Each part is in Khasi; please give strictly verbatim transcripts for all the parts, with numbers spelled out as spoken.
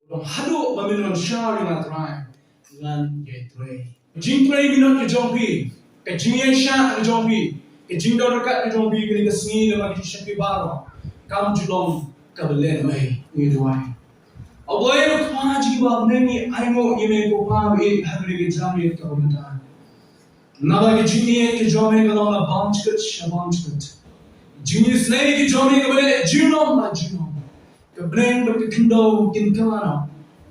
Long haduh ba men wan shaw ïa nga Trai, ngan ïai trei. Ka jingtrei minot ka jong phi, ka jingïaishah ka jong phi, ka jingdon ryngkat ka jong phi kane ka sngi namar ka jingshakri baroh kam ju long kaba lehnohei. Ngi duwai. A Blei U Kpa jong ngi ba ha bneng, ngi ainguh ïa me ko Pa, ba ha kane ka janmiet kaba mynta, naba ka jingïeit ka jong me ka long na bymjukut sha bymjukut. Jingisynei ka jong me kaba leh junom la junom. Ka bneng bad ka khyndew kin kylla noh,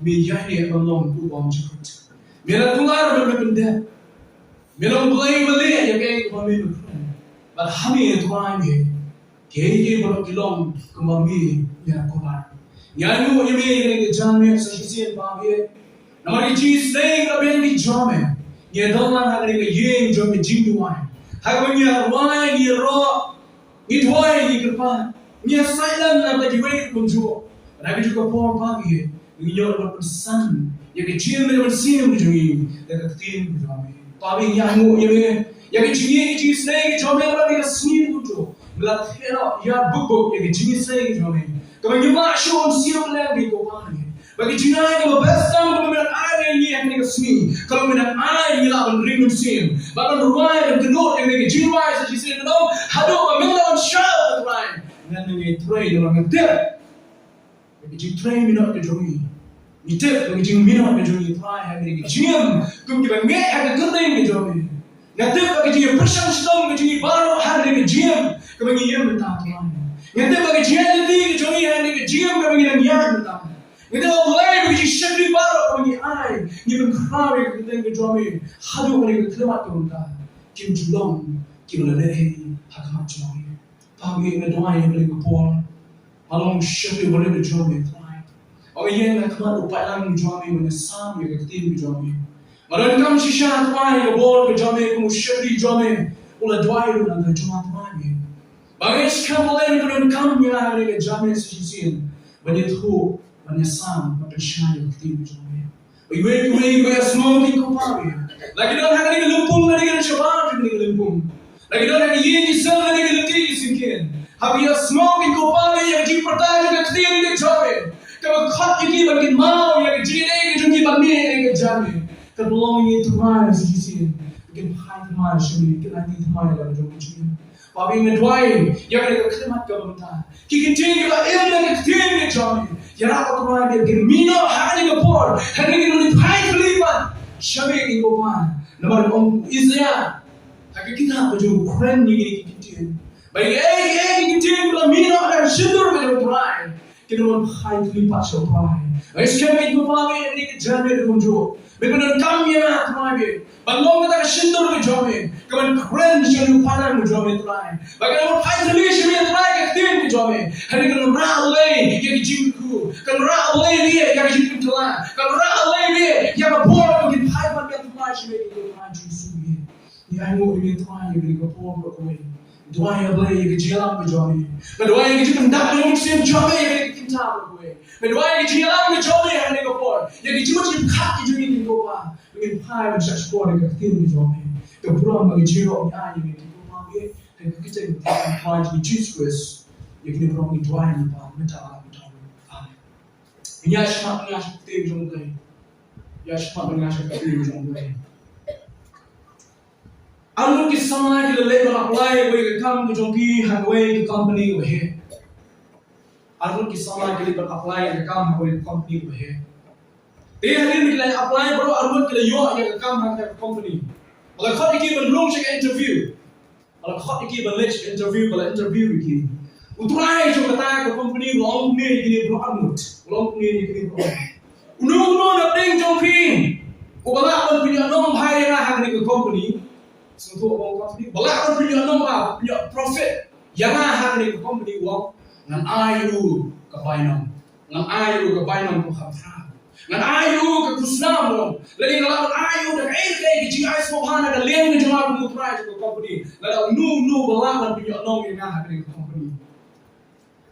me ïaineh ban long u bymjukut. Me la kular bad me pyndep. Me long Blei ba leh ïa kaei kaba me kren. Bad ha me Trai me, kiei kiei baroh ki long kumba me la kular. Ngi ainguh ïa me ïa kane ka janmiet sa shisien Pa me. Namar ka jingisynei ka bneng ka jong me, ngi don lang ha kane ka ïing jong ka jingduwai. Ha kaba ngi ïa rwai, ngi ïaroh, ngi duwai, ngi kyrpad, ngi ïa saitlan na bynta kiwei ki kumjuh. Na kajuh ka por Pa me, ngi ïoh ban pynsan ïa ka jingim mynsiem ka jong ngi da ka ktien ka jong me. Pa me, ngi ainguh ïa me ïa ka jingïeit ka jingisynei ka jong me ha kane ka sngi kumjuh. Me la theh noh ïa buk buk ïa ka jingisynei ka jong me, kaba ngim lah shuh ban siew lem ïa ka, ko Pa me. Ba ka jingai kaba best tam kaba me dang ai ïa ngi ha kane ka sngi, kaba me dang ai ïa ngi lah ban ring mynsiem, ban rwai, ban kynnoh ïa kane ka jingrwai sa shisien ka dong haduh ba men la wan shaw, ko Trai. Ngan nang ïai trei namar ngan tip ba ka jingtrei minot ka jong ngi, ngi tip ba ka jingminot ka jong ngi Trai ha kane ka jingim kum kiba ngeit ha ka kyrteng ka jong me. Nga tip ba ka jingpyrshang shitom ka jong ngi baroh ha kane ka jingim kaba ngi im mynta Trai. Nga tip ba ka jingïaid lynti ka jong ngi ha kane ka jingim kaba ngi dang ïaid mynta. Nga tip ba Blei ba ka jingshakri baroh kaba ngi ai, ngi pynkhraw ïa ka kyrteng ka jong me haduh kane ka khyllipmat kaba mynta, kim ju long kiba la lehei ha khmat jong me. Pa me, nga duwai ïa kane ka por. Nga long u shakri barit ka jong me Trai. Nga ïeng ha khmat u paidlang ka jong me, nga ïasam ïa ka ktien ka jong me. Nga donkam shisha Trai ïa ka bor ka jong me kum u shakri jong me, u la duwai ruh na ka jong nga Trai me. Ba nga shakri Blei, nga donkam ïa nga ha kane ka janmiet sa shisien ban ïathuh, ban ïasam, ban pynshai ïa ka ktien ka jong me. Ba iwei pa iwei kiba ïasngew kin, ko Pa me, la ki don ha kane ka lympung lane ki don shabar jong kane ka lympung, la ki don ha ki ïing ki sem lane ki lynti ki syngkien, haba ïasngew kin, ko Pa me, ïa ka jingpyrta jong ka ktien ka jong me, kaba khot ïa ki ban kynmaw ïa ka jingïadei ka jong ki bad me ha kane ka janmiet, ka long ïa ngi Trai sa shisien, ba kin phai thymmai sha me, kin aiti thymmai la ka jong ka jingim. Pa me, nga duwai ïa kane ka khyllipmat kaba mynta, ki ktien kiba im na ka ktien ka jong me, ïarap, ko Trai, ba kin mih noh ha kane ka por, ha kane ka por, phai khyllipmat sha me, ko Pa. Namar ong u Isaïah ha ka kitab ka jong u, kren ïa kine ki ktien, ba ïa kiei kiei ki ktien kiba la mih noh na ka shyntur ka jong u Trai, kin ym phai khyllipmat sha u Trai. Nga ïaskhem, ko Pa me, ïa kane ka janmiet kumjuh, me pyndonkam ïa nga Trai me, ban long kata ka shyntur ka jong me, kaban kren sha u paidlang ka jong me Trai, ba kan ym phai thylli sha me Trai ka ktien ka jong me. Hynrei kan wanrah Blei ïa ka jingkyrkhu, kan wanrah Blei ïa ka jingpynkylla, kan wanrah Blei ïa ka bor, ba kin phai ban pynkylla sha me, ko Trai Jisu me. Ngi ainguh ïa me Trai ïa kane ka por baroh kawei. Duwai ïa Blei ïa ka jingïalam ka jong me. Nga duwai ïa ka jingpyndak jong u Mynsiem jong me ïa kane ka kynta baroh kawei. Nga duwai ïa ka jingïalam ka jong me ha kane ka por, ïa ka jingmut jingpyrkhat ka jong ngi, ko Pa. Ngin phai ban shah shkor ïa ka ktien ka jong me. Ka burom bad ka jingïaroh ngi ai ïa me, ko Pa, ha ka kyrteng ka jong u Trai jong ngi Jisu Khrist. Ïa kine baroh ngi duwai, ko Pa, mynta bad ha ka por. Amen. Ngin ïa shah, ngin ïa shah ktien jong U Blei. Ïa shah, ngin ïa shah ktien jong U Blei. Arngut ki samla ki la leit ban apply ïa ka kam ka jong ki ha kawei ka company kaba heh. Arngut ki samla ki la leit ban apply ïa ka kam ha kawei ka company kaba heh. Te hadien ki la apply baroh arngut, ki la ïoh ïa ka kam ha ka company. Ba la khot ïa ki ban rung sha ka interview. Ba la khot ïa ki ban leit sha ka interview, ba la interview ïa ki. U trai jong kata ka company u la ong kumne ïa kine baroh arngut. U la ong kumne ïa kine baroh arngut: Uno uno na pdeng jong phi uba lah ban pynïoh nongbha ïa nga ha kane ka company. Sngewthuh, uba lah ban pynïoh nongbha, pynïoh profit ïa nga ha kane ka company, u ong, ngan ai ïa u ka bainong. Ngan ai ïa u ka bainong kaba kham khraw. Ngan ai ïa u ka khusnam, u ong. Lane ngan lah ban ai ïa u da kaei kaei ka jingai sngewbha na ka liang ka jong nga kum u trai jong ka company. Lada uno uno uba lah ban pynïoh nong ïa nga ha kane ka company.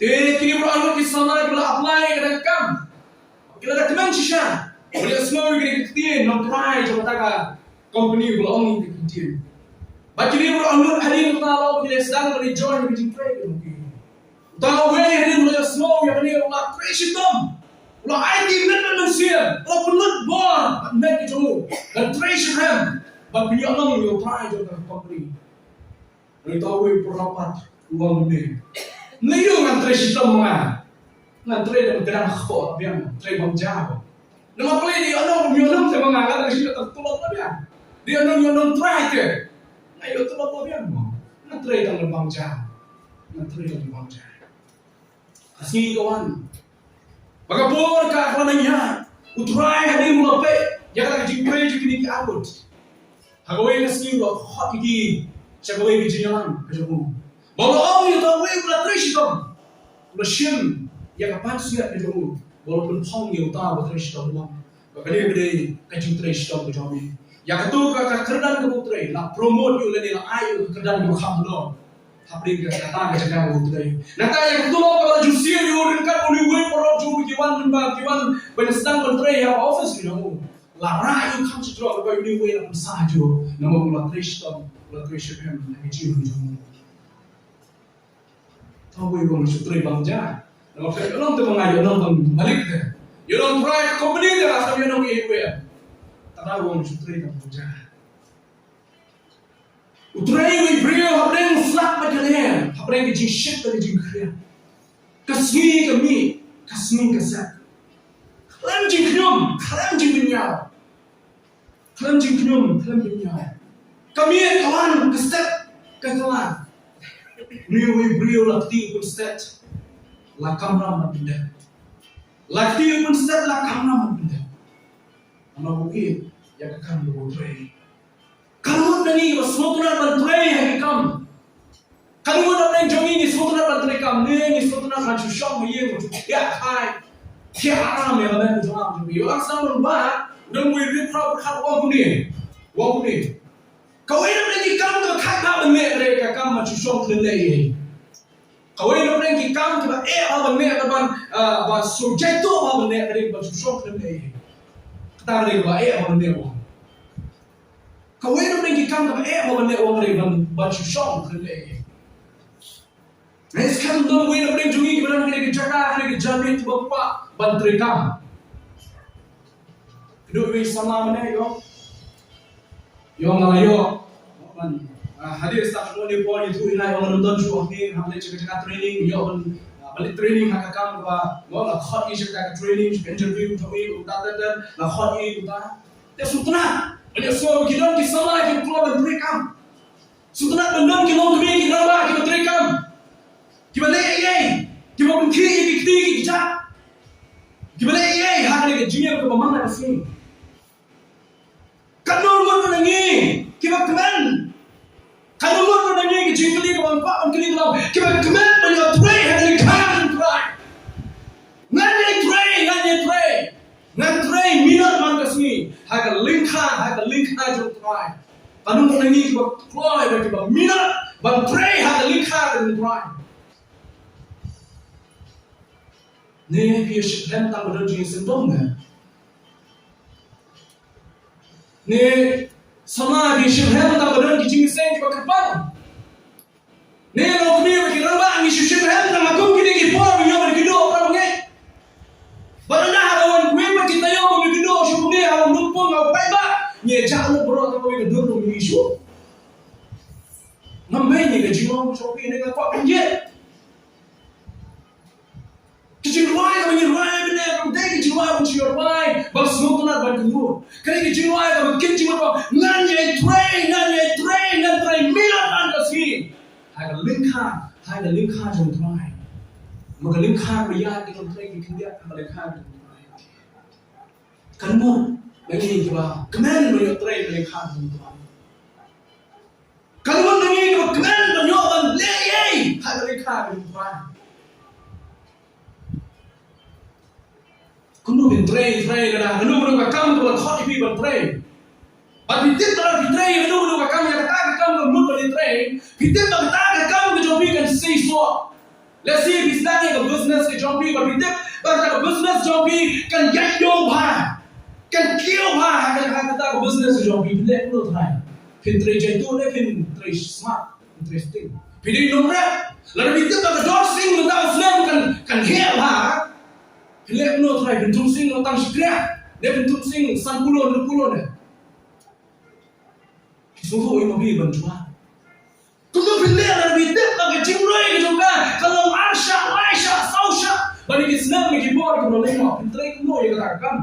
Te kine baroh arngut ki samla kiba la apply ïa kata ka kam, ki la da kmen shisha ban ïohsngew ïa kine ki ktien na u trai jong kata ka company uba la ong ïa kine ki ktien. Bad kine baroh arngut hadien kata la ong ki la sdang ban ïa join ïa ka jingtrei ka jong ki. Uta uwei hadien ba la ïohsngew ïa kane u la trei shitom. U la aiti mynta La pynlut bor bad met ka jong u ban trei shitom bad pynïoh long ïa u trai jong ka company. Ngi ta wei para pat u ong ne, ne ïoh ngan trei shitom ma nga. Ngan trei da ka dang kho biang, trei bang ja. Namar balei dei ïoh nong ïoh nong te ma nga, ngan trei shitom, tulop la biang. Dei ïoh nong ïoh nong trai te. Nga ïoh tulop la biang mo. Ngan trei da bang ja. Ngan trei da bang ja. Ka sngi ka wan. Ba ka por ka khlaiñ ïa u trai hadien u la peit ïa ka jingtrei jong kine ki arngut. Ha kawei ka sngi u la khot ïa ki sha kawei ka jingïalang ka jong u. Ba u la ong ïa uta uwei u la trei shitom. U la shim ïa ka pansngiat ka jong u. Ba u la pynphong ïa uta uba trei shitom u ong, ba kane ka dei ka jingtrei shitom ka jong me. Ïa kato ka, ka kyrdan kaba u trei la promote ïa u lane la ai ïa u ka kyrdan kaba kham halor. Hapdeng ka kata ka jaka ba u trei. Nangta ïa ka tulop kaba la ju siew ïa u ryngkat une uwei u paralok jong u ba ki wan lyngba, ki wan ban sdang ban trei ha office ka jong u. La rah ïa u kham shajrong kaba une uwei la pynshah ïa u. Namar u la trei shitom, u la trei shitom ha ka jingim jong u. Uta uwei u ong shu trei bang ja. Namar ka ïoh nong te ma nga ïoh nong bang malik te. Ïoh nong trai ka company te la sam ïoh nong ïa uwei. Uta uwei u ong shu trei bang ja. U trei uwei u briew hapdeng u slap bad ka lyer, hapdeng ka jingshit bad ka jingkhriat. Ka sngi ka mih, ka sngi ka sah. Khlem jingkhñium, khlem jingbynñiaw. Khlem jingkhñium, khlem bynñiaw. Ka miet ka wan, ka step ka kylla. Une uwei u briew la kti u pynstet, la kamram ban pyndep. La kti u pynstet, la kamram ban pyndep. Namar u ïeit ïa ka kam kaba u trei. Katno ngut na ngi kiba sngewtynnat ban trei ha ki kam? Katno ngut na pdeng jong ngi ngi sngewtynnat ban trei kam? Ne ngi sngewtynnat ban shu shong ha ïing, shu thiah khai, thiah aram ïa ka met ka jong ngi. Ïoh lang sdang ban wad, u dang wei rit khraw pyrkhat, u ong kumne, u ong kumne. Kawei na pdeng ki kam kaba thait bha ban leh ka dei ka kam ban shu shong khlem leh ei ei. Kawei na pdeng ki kam kiba eh bha ban leh, ban, ah, ban shu jaituh bha ban leh ka dei ban shu shong khlem leh ei ei. Kata ka dei kaba eh bha ban leh, u ong. Kawei na pdeng ki kam kaba eh bha ban leh, u ong, ka dei ban, ban shu shong khlem leh ei ei. Ngi skhem don uwei na pdeng jong ngi kiba don ha kane ka jaka, ha kane ka janmiet, kiba kwah ban trei kam. Kdew uwei samla mynne, ïoh. Ïoh nga la ïoh. Man, ah, hadien start mo ne por ïathuh ïa nga, ïoh nga don shuh hangne, hap leit sha ka jaka training, ïoh ban, ah, ban leit training ha ka kam kaba, ïoh nga khot ïa sha ka training, sha ka interview, jong i, uta, uta, uta, nga khot ïa uta. Te sngewtynnat ban ïohsngew ba ki don ki samla kiba kwah ban trei kam. Sngewtynnat ban don ki longkmie ki rangbah kiba trei kam, kiba leh ei ei, kiba pynkhih ïa ki kti ki kjat, kiba leh ei ei ha kane ka jingim kaba man la ka sngi. Katno ngut na ngi kiba kmen? Katno ngut na ngi, ka jingkylli kaba nga kwah ban kylli ka long, kiba kmen ban ïoh trei ha ka lyngkha jong U Trai? Ngan ïa trei, ngan ïa trei. Ngan trei minot man ka sngi ha ka lyngkha, ha ka lyngkha jong U Trai. Katno ngut na ngi kiba kloi bad kiba minot ban trei ha ka lyngkha jong U Trai? Ne phi ïa shitrhem tang ba don jingïaseng dong ne? Ne samla phi ïa shitrhem tang ba don ki jingïaseng kiba kyrpang? Ne longkmie bad ki rangbah ngi shu shitrhem tang ha kum kine ki por ba ngi ïoh ban kynduh, para bangeit? Bad ynda haba wan kawei pat ki taïew ba ngi kynduh shuh kumne ha u nongpung, ha u paidbah, ngi ïa jah lut baroh tang kawei ka dur ba ngi shu. Ngam mei ne ka jinglong jong phi ne nga kwah pynjah. Ka jingrwai kaba ngi rwai mynne kam dei ka jingrwai ban shu rwai ban sngewtynnat ban kynduh. Ka dei ka jingrwai kaba kit jingmut ba ngan ïai trei, ngan ïai trei, ngan trei minot man ka sngi ha ka lyngkha, ha ka lyngkha jong U Trai. Ma ka lyngkha ba ïa ki nongtrei ki khyndiat ha ka lyngkha jong U Trai. Kan mut ba ngi kiba kmen ban ïoh trei ha ka lyngkha jong U Trai. Kan mut na ngi kiba kmen ban ïoh ban leh ei ei ha ka lyngkha ka jong U Trai. Kumno phin trei, trei lada kano kano ka kam kaba la khot ïa phi ban trei. Bad phi tip lada phi trei kano kano ka kam, ïa kata ka kam ka mut ban trei. Phi tip ba kata ka kam ka jong phi kan seisoh. Lehse phi sdang ïa ka business ka jong phi, bad phi tip ba kata ka business jong phi kan ïaid ïew bha, kan kiew bha ha ka, ha kata ka business ka jong phi. Phin leh kumno trai? Phin trei jaituh ne phin trei smart, phin trei sting? Phi dei nongrep. Lada phi tip ba ka dor sing mynta u snem kan, kan heh bha, phin leh kumno trai? Phin thung sing ne tang shakriah? Dei pynthut sing san phew, hynriew phew ne. Ki sngewthuh ïa ma phi ban jubab. Kumno phin leh lada phi tip ba ka jingroi ka jong ka ka long ar shah, lai shah, saw shah. Ba ha ki snem ne ki por ki ba long lehnoh, phin trei kumno ïa kata ka kam?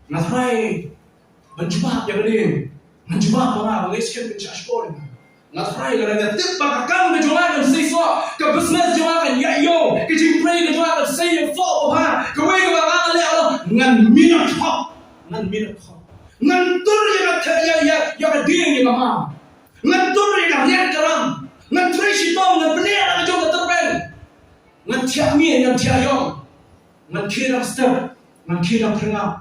Nga tharai ban jubab ïa kane, ngan jubab ma nga, ba ngi shem pynshah shkor ïa nga. Nga tharai lada nga tip ba ka kam ka jong nga kan seisoh, ka business jong nga kan ïaid ïew, ka jingtrei ka jong nga kan seisoh bha, kawei kaba nga leh, ngan minot hok, ngan minot hok. Ngan tur ïa ka, ïa, ïa, ïa ka dieng ïa ka mam. Ngan tur ïa ka riat ka ram. Ngan trei shitom, ngan pynïaid la ka jong ka tyrpeng. Ngan thiah miej, ngan thiah ïong. Ngan khie da step, ngan khie da phyrngab.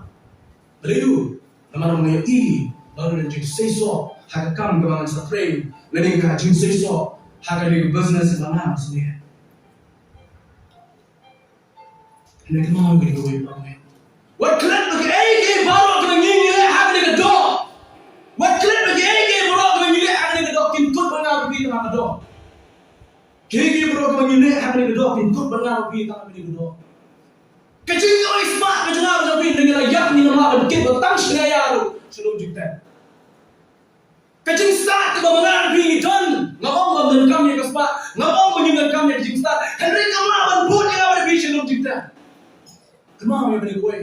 Balei? Namar nga ïohi ba ka don jingseisoh ha ka kam kaba ngan sa trei, lane ka jingseisoh ha kane ka business ba ngan sa leh. Hynrei kynmaw kane kawei pat, wat klet ba kiei kiei baroh kiba ngi ngi leh ha kane ka doh. Wat klet ba kiei kiei baroh kiba ngi leh ha kane ka doh kin kut bad nga ruh phi tang ha ka doh. Kiei kiei baroh kiba ngi leh ha kane ka doh kin kut bad nga ruh phi tang ha kane ka doh. Ka jingïohi spah ka jong nga bad jong phi, ngi la ïap, ngi la mad, ban kit ba tang sha nga ïa ruh sha lum jingtep. Ka jingstad kaba ma nga bad phi ngi don, nga ong ba ngam donkam ïa ka spah, nga ong ba ngim donkam ïa ka jingstad. Hynrei kam lah ban bud ïa nga bad phi sha lum jingtep. Kynmaw ïa kane kawei.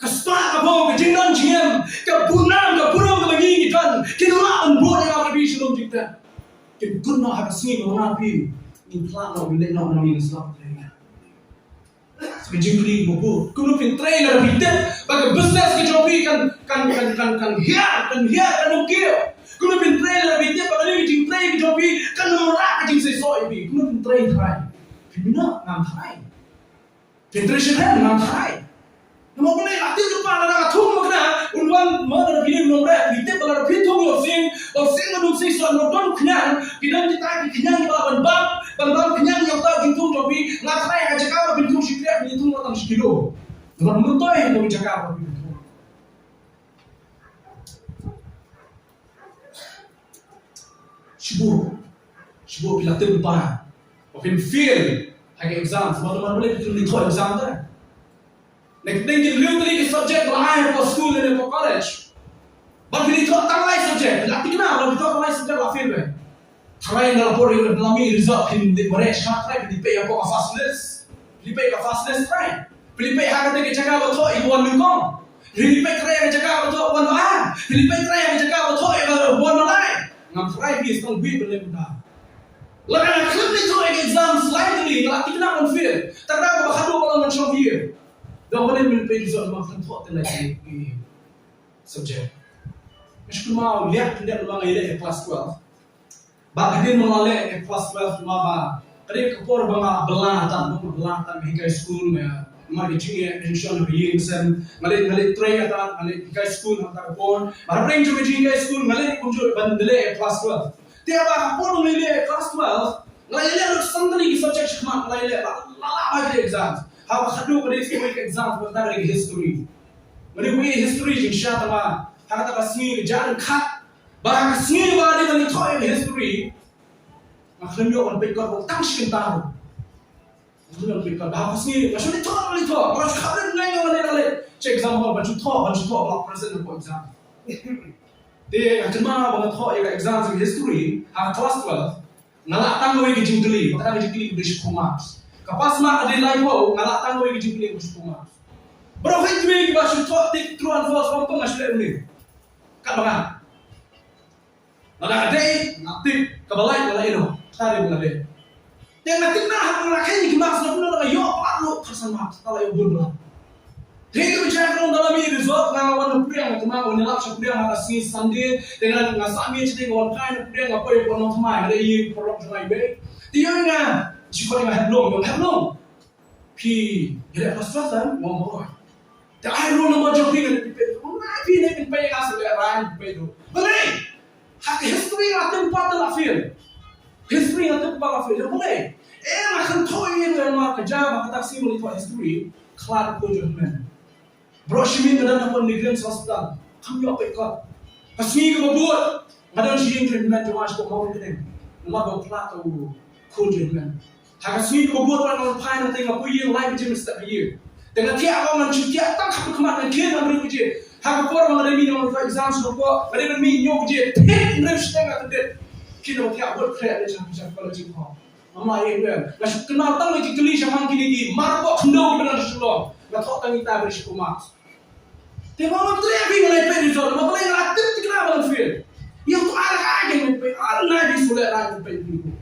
Ka spah ka bor, ka jingdon jingem, ka burom, ka burom kaba ngi ngi don, kim lah ban bud ïa nga bad phi sha lum jingtep. Kin kut noh ha ka sngi ba ma nga bad phi ngin pynlong noh, ngin leit noh na miet na slap. Ka jingkylli ba bud. Kumno phin trei lada phi tip ba ka business ka jong phi kan, kan, kan, kan, kan hiar, kan hiar, kan ym kiew? Kumno phin trei lada phi tip ba kane ka jingtrei ka jong phi kan ym rah ka jingseisoh ïa phi? Kumno phin trei, tharai? Phin minot, ngam tharai. Phin trei shitrhem, ngam tharai. Namar balei? La tip lypa lada nga thung makna, un wan mo, lada phi ïeng nongrep, phi tip ba lada phi thung ïa u sing, ba u sing un ym seisoh, ym don khñiang, ki don kita ki khñiang kiba lah ban bam, ban bam khñiang ïa uta u jingthung jong phi. Nga tharai ha ka jaka ba phin thung shi krep, phin ïathung tang shi kilo. Namar ym don toi ïa ka jaka ba phin thung. Shibun, shibun phi la tip lypa ba phin fail ha ka exam, sngewbha, namar balei? Phi khlem thoh exam te. Na ki teng ki hynriew tylli ki subject ba la ai hapoh skul ne hapoh college. Ba phi thoh tang lai subject, phi la thikna ba phi thoh tang lai subject la fail beit. Tharai na la por ïa la mih result phin leit mareh shwa, tharai phin peit hapoh ka first list. Phin peit ka first list, tharai phin peit ha kata ka jaka ba thoh ïa ka wan nyngkong. Phin peit tharai ha ka jaka ba thoh wan ba ar. Phin peit tharai ha ka jaka ba thoh ïa ka wan ba lai. Ngam tharai phi sdang bit ban leh kumta. Lada nga khlem leit thoh ïa ka exam lai tylli, nga la thikna ban fail. Tang da kaba khadduh ka long ban shong hiar. Dang ban leit peit result, ma khlem thoh te lai tylli ki subject. Nga shu kynmaw, leh khyndiat ba nga ïaleh class twelve. Ba hadien ba nga la leh class twelve, ma ba ka dei ka por ba nga bylla tam, ba nga bylla tam, nga hikai skul, nga, namar ka jingeh, ka jingshon ha ka ïing ka sem, nga leit, nga leit trei ha ta, nga leit hikai skul ha ta ka por. Ba hapdeng jong ka jinghikai skul nga leit kumjuh ban leh class twelve. Te ha ka por ba nga leh class twelve, nga la ïaleh lut san tylli ki subject shakhmat, nga la ïaleh, la, la, la, ba ki exams. Haba khadduh ka dei sa kawei ka exam, kata ka dei ka history. Nga dei kawei history jingshisha, tangba ha kata ka sngi ka jia ryngkat. Ba ha ka sngi ba dei ban thoh ïa ka history, nga khlem ïoh ban peit kot tang shi kynta ruh. Nga khlem ïoh ban peit kot. Ba ha ka sngi nga shu leit thoh, leit thoh, nga shu kha leit, nga leit, nga leit, nga leit sha exam hall ban shu thoh, ban shu thoh, ba la present hapoh exam. Te nga kynmaw ba nga thoh ïa ka exam jong history ha class twelve, nga lah tang kawei ka jingkylli, ba kata ka jingkylli ka dei shiphew marks. Ka pass mark ka dei laiphew, nga lah tang kawei ka jingkylli ka dei shiphew marks. Baroh hi kiwei kiba shu thoh tik true and false, ym pang, nga shu leh une. Katba nga Lada ka dei, nga tip, kaba lait nga la ïeh noh. Kata dei ba nga dei. Te nga tip na ha nga la kheiñ ki marks, na kumno la nga ïoh palat ruh khatsan marks, kata la ïoh bun palat. Te ka jia ka long da la mih result, nga wan na pdiang, nga kynmaw wan ïalap sha pdiang ha ka sngi Sunday, te nga, nga sah miet shatei, nga wan phai na pdiang, nga poi ha ka nongthymmai, nga dei ïa ka paralok jong nga iwei. Te ïoh nga, shi khot ïa nga, Hep Long, ïoh Hep Long. Phi, phi leh class twelve, em? Nga ong, oi. Te ai roll number jong phi, nga leit peit. Ong, ai phi ne phin peit, nga sa leh rai peit ruh. Balei? Ha ka history nga tip pat la fail. History nga tip pat la fail. Balei? Eh, nga kyntu ïa nga, ma ka jia ba kata ka sngi ba nga thoh history, khlad u khun jong hynmen. Baroh shi miet nga don hapoh Newgrange Hospital, kam ïoh peit kot. Ka sngi kaba bud nga don sha ïing jong hynmen jong nga shapoh Mawryngkneng. Namar ba u khlad u khun jong hynmen. Ha ka sngi kaba bud pat nga wan phai nangta, nga poi ïing lai baje mynstep ha ïing. Te nga thiah, ko ngan shu thiah tang kham khmat, ngan khie hynriew baje. Ha ka por ba nga dei mih na ka exam shu ko, nga dei ban mih hynñiew baje. Thiah hynriew shiteng nga kyndit. Khie ba thiah, bad khreh ne sha sha college ko. Mama ïa ïa. Nga shu kynmaw tang ki kali sha hang kine ki. Mar ko khyndew ki ba nang shu long. Nga thoh tang kita ba shu ko marks. Te ma nga treh phi nga leit peit result. Ma balei nga la tip thikna ba nang fail. Ïa to ai la ai ke peit. Ar nai phi sule ai peit phi.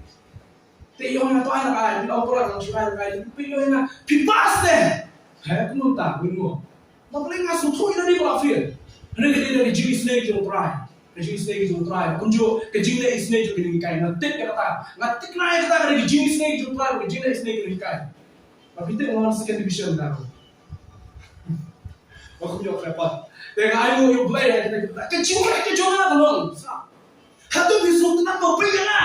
Te ïoh nga to ai la ai, phi ong ko la nang shu ai la ai, phi ïoh nga, phi pass te. He, kumno ta, kumno. Ma balei nga sngewthuh ïa lade ba la fail. Hynrei ka dei ka jingisynei jong U Trai. Ka jingisynei jong U Trai. Kumjuh ka jingleh isynei jong kine ki kai. Nga tip ïa kata. Nga tip ïa kata ka dei ka jingisynei jong U Trai, ka jingleh isynei jong kine ki kai. Ba phi tip nga wan second division na. Ba kum ïoh khlem pat. Te nga ai nguh ïa U Blei ha kita kita. Ka jingngeit ka jong nga ka long. Sa. Hato phi sngewtynnat ba phi ïa nga.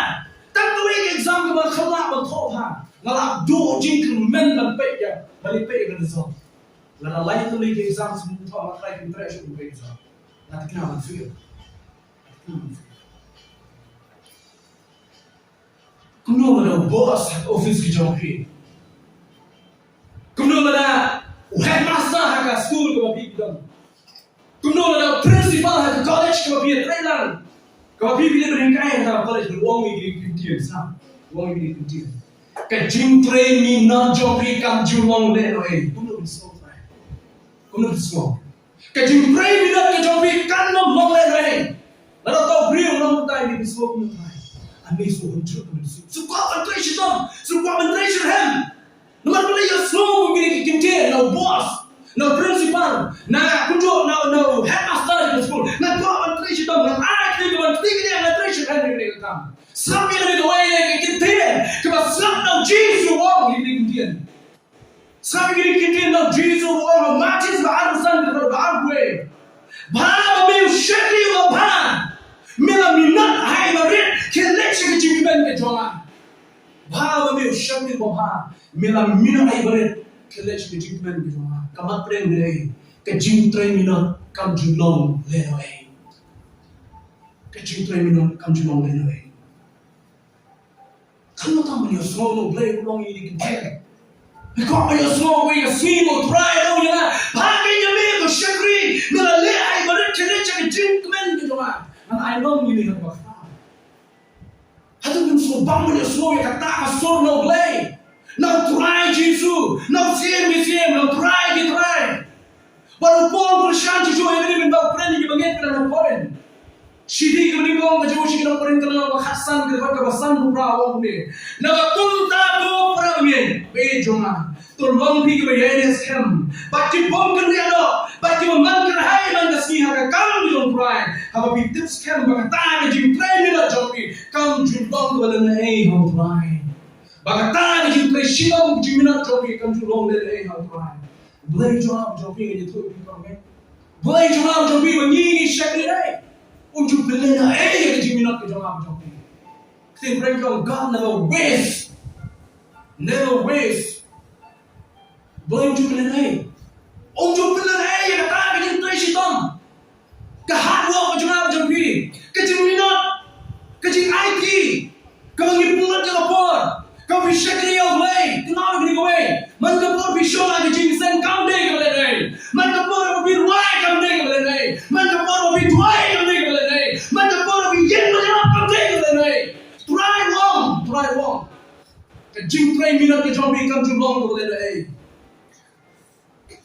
Tang kawei ka exam kaba nga khlem lah ban thoh bha. Nga la duh jingkyrmen ban peit ïa, ban ïa peit ïa ka result. Lada lai tylli ki exam sngewthuh ba nga try ban treh shuh ban peit result. Nga thikna ban fail. Nga thikna ban fail. Kumno lada u boss ha ka office ka jong phi? Kumno lada u headmaster ha ka school kaba phi don? Kumno lada u principal ha ka college kaba phi ïatrei lang? Kaba phi phi leh ban hikai ha ka college, u ong ïa kine ki ktien, sa. U ong ïa kine ki ktien. Ka jingtrei minot jong phi kam ju long lehnohei. Kumno phi sngew, kumno phi sngew? Ka jingtrei minot ka jong phi kam long lehnohei. Lada uta u briew u ong, tai, mi sngew kumno, tai? Ani sngew kumjuh kumno. Sngewkwah ban trei shitom, sngewkwah ban trei shitrhem. Namar balei ïa sngew kum kine ki ktien na u boss, na u principal, na kumjuh, na, na u headmaster jong ka school. Nga kwah ban trei shitom, nga ai kti ban kti kine, nga trei shitrhem ïa kine ki kam. Sngap ïa kane kawei ka ktien kaba sngap na u Jisu u ong ïa kine ki ktien. Sngap ïa kine ki ktien na u Jisu u ong ha Mathaios ba arphew san, ka dkhot ba arphew wei. Bha ba me u shakri uba bha, me la minot ha i barit, khie leit sha ka jingkmen ka jong nga. Bha ba me u shakri uba bha, me la minot ha i barit, khie leit sha ka jingkmen ka jong nga. Ka mat pdeng dei, ka jingtrei minot kam ju long lehnohei. Ka jingtrei minot kam ju long lehnohei. Kan mo tam ïa sngew no Blei u long ïa ki ktien. Ko ïa sngew ïa ka sngi mo Trai, long ïa nga. Bha ïa me ko shakri, me la leh ha i barit, khie leit sha ka jingkmen ka jong nga. Ngan ai long ïa me ha ka bakhraw. Hato ngin sngewbang ban ïa sngew ïa kata ka sur na U Blei, na U Trai Jisu, na U Syiem ki syiem, na U Trai ki trai? Bad u Paul u kyrshan shuh shuh ïa kane mynta u kren ïa kiba ngeit na Korinth. Shi dei kiba nyngkong ka jong u sha ki nong Korinth, ka lynnong ba khatsan, ka dkhot kaba sanphew phra, u ong kumne: Naba kumta ko para bangeit, bangeit jong nga, to long phi kiba ïaineh skhem bad ki bym kynriah doh bad kiba man kyrhai man ka sngi ha ka kam ka jong U Trai, haba phi tip skhem ba kata ka jingtrei minot jong phi kam ju long kaba lehnohei ha U Trai. Ba kata ka jingtrei shitom, ka jingminot jong phi kam ju long lehnohei ha U Trai. Blei jong nga jong phi, ngan ïathuh ïa phi, para bangeit. Blei jong nga jong phi ba ngi ngi shakri dei, um ju pynlehnohei ïa ka jingminot ka jong nga jong phi. Ktien Kren ka ong, God never waste. Never waste. Blei um ju pynlehnohei. Um ju pynlehnohei ïa kata ka jingtrei shitom. Ka hard work ka jong nga jong phi, ka jingminot, ka jingaiti, kaba ngi pynlut ïa ka por, kaba phi shakri ïa U Blei, kynmaw ïa kane kawei. Man ka por phi shong ha ka jingseng kam dei kaba lehnohei. Man ka por ba phi rwai kam dei kaba lehnohei. Man ka por ba phi duwai kam dei kaba lehnohei. Man ka por ba phi ïeng ban ïarap kam dei kaba lehnohei. Trai u ong, Trai u ong, ka jingtrei minot ka jong phi kam ju long kaba lehnohei.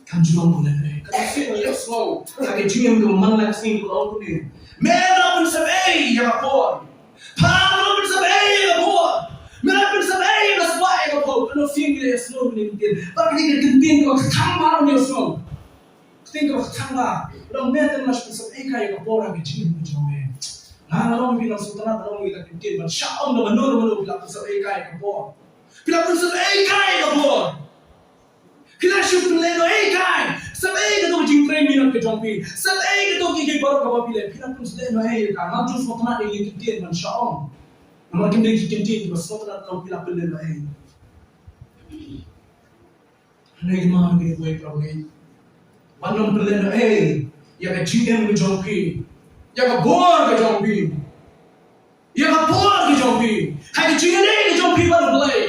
Kam ju long kumne. Ka dei shisha ïa u sngew ha ka jingim kaba man la ka sngi, ka ong kumne: Me la pynsep ei ïa ka por? Pha, me la pynsep ei ïa ka por? Me la pynsep ei ïa ka spah, ïa ka por? Ka dei shisha ïa u sngew kumne, ktien. Bad ka dei ka ktien kaba kthang bha ïa u sngew. Ktien kaba kthang bha. Ba dang me te me la pynsep ei kai ïa ka por ha ka jingim ka jong me? Nga nga ong phi, nang sngewtynnat, nga ong ïa ka ktien ban shah ong da mano da mano, phi la pynsep ei kai ïa ka por. Phi la pynsep ei kai ïa ka por. Phi la shu pynlehnohei kai? Sep ei kato ka jingtrei minot ka jong phi? Sep ei kato ki, ki baroh kaba phi leh? Phi la pynlehnohei ïa ka? Ngam ju sngewtynnat ïa ki ktien ban shah ong. Namar kim dei ki ktien kiba sngewtynnat, namar phi la pynlehnohei. Hynrei ma ngi, wei, para bangeit, ban ym pynlehnohei ïa ka jingim ka jong phi, ïa ka bor ka jong phi, ïa ka por ka jong phi ha ka jingïadei ka jong phi bad U Blei.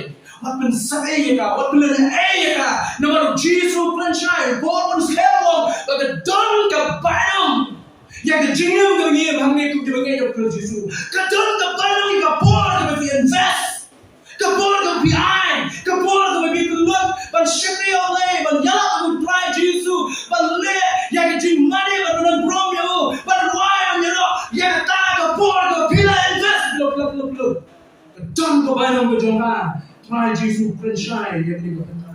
Wat pynsangeh ïa ka, wat pynlehnoh ïa ka. Namar u Jisu u kren shai, u Paul u pynskhem u ong ba ka don ka bainong ïa ka jingim kaba ngi im hangne kum kiba ngeit ïa u Khrist Jisu. Ka don ka bainong ïa ka por kaba phi invest, ka por kaba phi ai, ka por kaba phi pynlut ban shakri ïa U Blei, ban ïalap ïa u Trai Jisu, ban leh ïa ka jingmane, ban pyndonkam ïa u, ban rwai, ban ïaroh, ïa kata ka por kaba phi la invest. Ka don ka bainong ka jong ka. Trai Jisu u kren shai ïa kane ka bynta.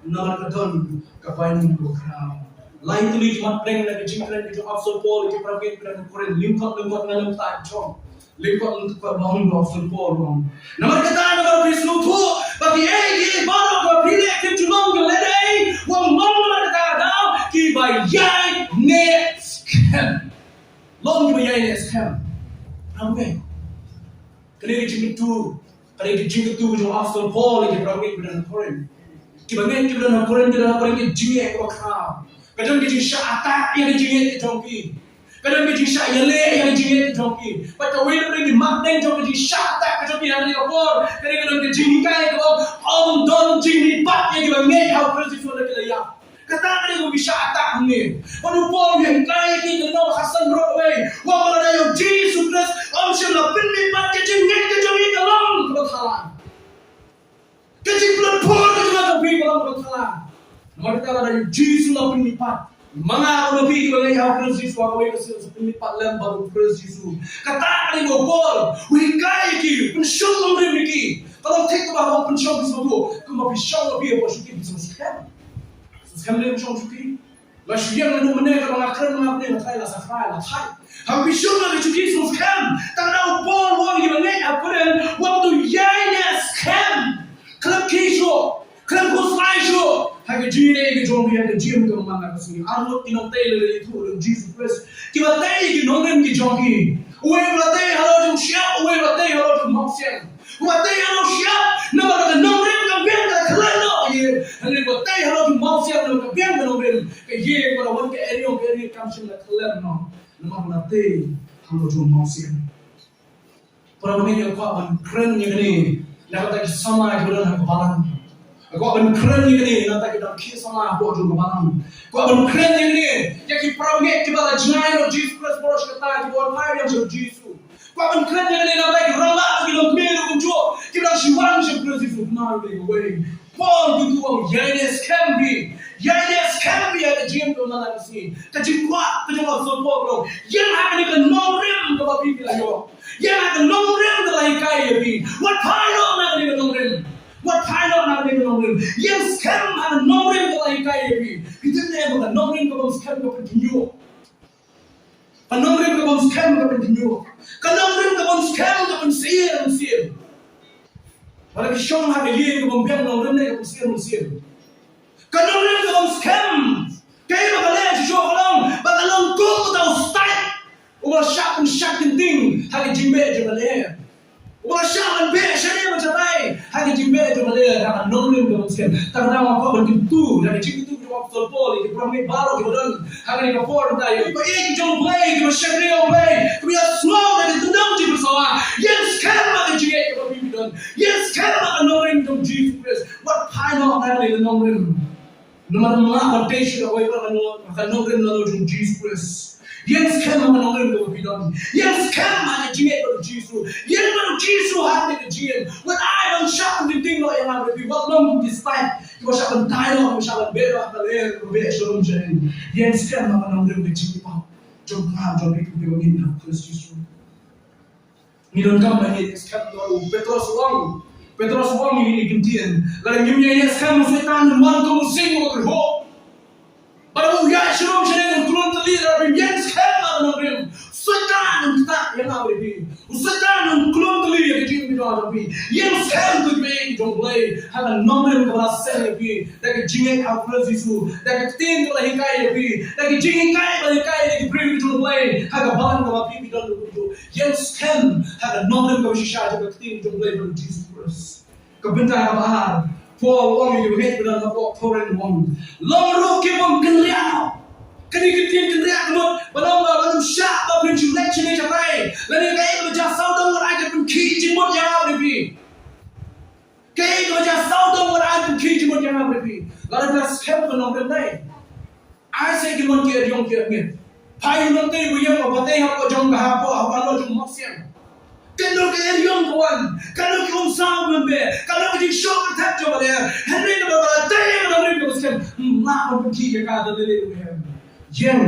Namar ka don ka bainong kaba khraw. Lai tylli ki mat pdeng na ka jingkren ka jong u Apostol Paul ïa ki para bangeit ba don ha Korinth, lyngkot lyngkot ngan ym tah jong. Lyngkot lyngkot ba ong u Apostol Paul u ong, namar kata, namar phi sngewthuh ba kiei kiei baroh ba phi leh kim ju long ki lehnohei, u ong, long namar kata ka daw kiba ïaineh skhem. Long kiba ïaineh skhem. Amen. Kane ka jingkyntu, kane ka jingkyntu ka jong u Apostol Paul ïa ki para bangeit ba don ha Korinth. Kiba ngeit kiba don ha Korinth, ki don ha Korinth ki jingeh kaba khraw. Ka don ka jingshah attack ïa ka jingeh ka jong ki. Ka don ka jingshah ïaleh ïa ka jingeh ka jong ki. Bad kawei na ki mat pdeng jong ka jingshah attack ka jong ki ha kane ka por, ka dei ka don ka jinghikai kaba ong, ym don jingmihpat ïa kiba ngeit ha u Khrist Jisu lada ki la ïap. Kata ka dei kaba ki shah attack hangne. Bad u Paul u hikai ïa ki, ka lynnong ba khatsan baroh kawei, u ong ba lada ïa u Jisu Khrist ym shym la pynmihpat, ka jingngeit ka jong ngi ka long kaba thala. Ka jingpynlut por ka jong nga ka long kaba thala. Namar kata lada ïa u Jisu la pynmihpat, ma nga bad ma phi kiba ngeit ha u Khrist Jisu, ha kawei ka sien sa pynmihpat lem bad u Khrist Jisu. Kata ka dei kaba u Paul u hikai ïa ki, pynshong nongrim ïa ki. Ka long thik kaba haba pynshong ki sngewthuh, kumba phi shong ma phi, haba shu ki phi sngewskhem. Sngewskhem ne pynshong shu ki. Nga shu ïeng naduh mynne, kaba nga kren ma nga pynïeng, nga tharai la sa khlaiñ, la thait. Haba phi shong la ka shu ki sngewskhem. Tang da u Paul u ong ïa kiba ngeit ha Korinth, u ong to ïaineh skhem. Khlem khie shuh, khlem khuslai shuh ha ka jingïaineh ka jong phi ha ka jingim kaba man la ka sngi. Arngut ki nongtei lada ïathuh ïa u Jisu Khrist, kiba tei ïa ki nongrim ki jong ki. Uwei u la tei halor jong u shyiap, uwei u la tei halor jong u mawsiang. Uba tei halor u shyiap, namar ka nongrim ka biang, ka khlaiñ noh ïa. Hynrei uba tei halor jong u mawsiang, namar ka biang ka nongrim, ka ïing bad la wan ka eriong, ka eriong kam shym la khlaiñ noh, namar ka la tei halor jong u mawsiang. Para bangeit, nga kwah ban kren ïa kane na ka bynta ki samla kiba don ha ka balang. Nga kwah ban kren ïa kane na ka bynta ki dang khie samla hapoh jong ka balang. Kwah ban kren ïa kane ïa ki para bangeit kiba la jngai na u Jisu Khrist baroh shi katta, kiba wan phai biang sha u Jisu. Kwah ban kren ïa kane na ka bynta ki rangbah, ki longkmie ruh kumjuh, kiba dang shu wan sha u Khrist Jisu. Kynmaw ïa kawei, Paul u kyntu u ong, ïaineh skhem phi. Ïaineh skhem phi ha ka jingim kaba man la ka sngi. Ka jingkwah ka jong u Apostol Paul ka long, ïeng ha kane ka nongrim kaba phi, phi la ïoh. Ïeng ha ka nongrim kaba la hikai ïa phi. Wat phai noh na kane ka nongrim. Wat phai noh na kane ka nongrim. Ïeng skhem ha ka nongrim kaba la hikai ïa phi. Phi tip ne em ba ka nongrim kabym skhem ka pynkhynñiuh. Ka nongrim kabym skhem ka pynkhynñiuh. Ka nongrim kabym skhem ka pynsyier mynsiem. Wat la phi shong ha ka ïing kabym biang nongrim ne ka pynsyier mynsiem. Ka nongrim kabym skhem. Kaei ba ka leh shuh shuh ka long ba ka long kum uta u stait uba la shah pynshah kynting ha ka jingbeh jong ka lyer. Uba la shah ban beh shane ban shatai ha ka jingbeh jong ka lyer, ha ka nongrim kabym skhem. Tang ba nga kwah ban kyntu da ka jingkyntu jong u Apostol Paul ïa ki para bangeit baroh kiba don ha kane ka por mynta, ïa kiba ïeit ki jong U Blei, kiba shakri ïa U Blei, kiba ïasngew da ka kyndong jingpynsawa. Ïeng skhem ha ka jingngeit kaba phi, phi don. Ïeng skhem ha ka nongrim jong u Jisu Khrist. Wat phai noh na kane ka nongrim. Namar ma nga ban tei sha kawei pat ka nong-, ka nongrim na u Jisu Khrist. Ïeng skhem ha ka nongrim kaba phi don. Ïeng skhem ha ka jingngeit bad u Jisu. Ïeng bad u Jisu ha kane ka jingim. Wat ai ban shah pyntingting noh ïa nga bad phi. Wat long kum ki stait kiba shah ban tai noh, kiba shah ban beh noh ha ka lyer kaba beh sharum shane. Ïeng skhem ha ka nongrim, ka jingim jong nga jong phi, kaba ngi na Khrist Jisu. Ngi donkam ban ïeng skhem, namar u Petros u ong, Petros u ong ïa kine ki ktien, lada ngim ïeng skhem, u Soitan un wan kum u sing uba kyrhuh. Bad u ïaid sharum shane, un klun tylli. Lada phim ïeng skhem ha ka nongrim, u Soitan un ktah ïa nga bad ïa phi. U Soitan un klun tylli ïa ka jingim ka jong phi. Ïeng skhem, ko kiba ïeit ki jong U Blei, ha ka nongrim kaba la seng ïa phi da ka jingngeit ha u Khrist Jisu, da ka ktien kaba la hikai ïa phi, da ka jinghikai ba la hikai ïa ki briew ki jong U Blei ha ka balang kaba phi, phi don ruh. Ïeng skhem ha ka nongrim kaba shisha jong ka ktien jong U Blei bad u Jisu Khrist. Ka bynta kaba ar, Paul u ong ïa kiba ngeit ba don hapoh Korinth, u ong, long ruh ki bym kynriah. Kane ka ktien kynriah ka mut ba long ba, ba ym shah ba phin shu leit shane shatai, lane kaei kaba jia sawdong, wat ai ka pynkhih jingmut ïa nga bad ïa phi. Ei, ka jia saw dong wat ai pynkhih jingmut ïa nga bad phi. Lada phi la skhem ka nongrim dei. Ai sa ki mon ki eriong ki rit. Phai nongtei ba ïeng ba tei hapoh jong ka hapoh hapoh jong Mawsiang. Kano ka eriong ka wan, kano ka umsaw ban be, kano ka jingshoh ka thep jong ka lyer. Hynrei naba ba la tei ka nongrim kaba skhem. Ym lah ban pynkhih ïa ka da lei lei ruh em. Ïeng,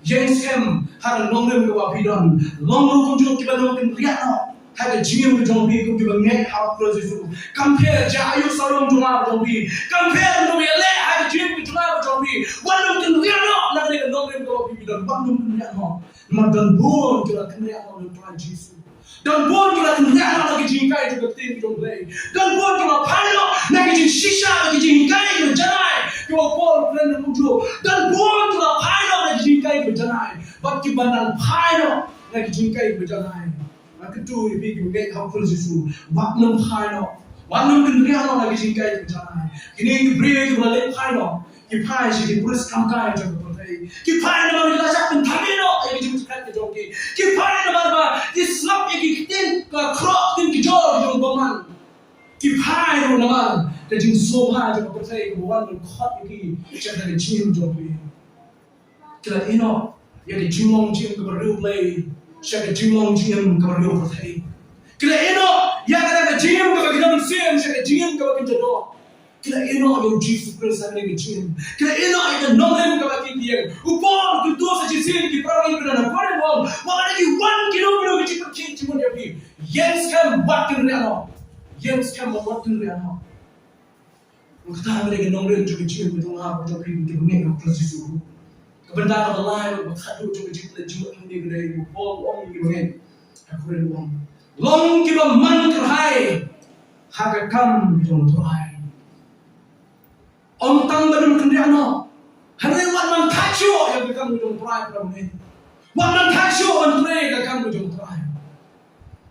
ïeng skhem ha ka nongrim kaba phi don. Long ruh kumjuh kiba nongkynriah noh ha ka jingim ka jong phi kum kiba ngeit ha u Khrist Jisu. Kam pher jia aïu sarong jong nga jong phi. Kam pher nongïaleh ha ka jingim ka jong nga jong phi. Wat nongkynriah noh na ka nongrim kaba phi don. Wat nongkynriah noh. Namar don bun kiba kynriah noh na u Trai Jisu. Don bun kiba kynriah noh na ka jinghikai jong ka ktien jong U Blei. Don bun kiba phai noh na ka jingshisha, na ka jinghikai jong ka janai. Kiba Paul u kren kumjuh. Don bun kiba phai noh na ka jinghikai jong ka janai. Bad kiba nang phai noh na ka jinghikai jong ka janai. Nga kyntu ïa phi kiba ngeit ha u Khrist Jisu. Wat nang phai noh. Wat nang kynriah noh na ka jinghikai jong ka janai. Kine ki briew kiba la leit phai noh. Ki phai sha ki pulit kamkai jong ka pyrthei. Ki phai namar ki la shah pynthame noh ïa ki jingpyrkhat ka jong ki. Ki phai namar ba ki sngap ïa ki ktien ka khroh, ktien ka jor jong u bymman. Ki phai ruh namar ka jingsngewbha jong ka pyrthei kaba wan ban khot ïa ki sha ka jingim jong ki. Ki la ïehnoh ïa ka jinglong jingim kaba riewblei sha ka jinglong jingim kaba riewpyrthei. Ki la ïehnoh ïa kata ka jingim kaba kynja mynsiem sha ka jingim kaba kynja doh. Ki la ïehnoh ïa u Jisu Khrist ha kane ka jingim. Ki la ïehnoh ïa ka nongrim kaba ki ïeng. U Paul u kyntu sa shisien ki para bangeit na Korinth, wat lada ki wan kino kino ki jingpynkhih jingmut ïa phi, ïeng skhem, wat kynriah noh. Ïeng skhem, wat kynriah noh. Kata ka dei ka nongrim jong ka jingim ka jong nga bad jong phi kiba ngeit ha u Khrist Jisu. Ka bynta kaba lai bad kaba khatduh jong ka jingpynleit jingmut hangne ka dei ba u Paul u ong ïa kiba ngeit ha Korinth, u ong, long kiba man kyrhai ha ka kam jong u Trai. Ym tang ban ym kynriah noh, hynrei wat man thait shuh ïa ka kam jong u Trai, para bangeit. Wat man thait shuh ban trei ïa ka kam jong u Trai.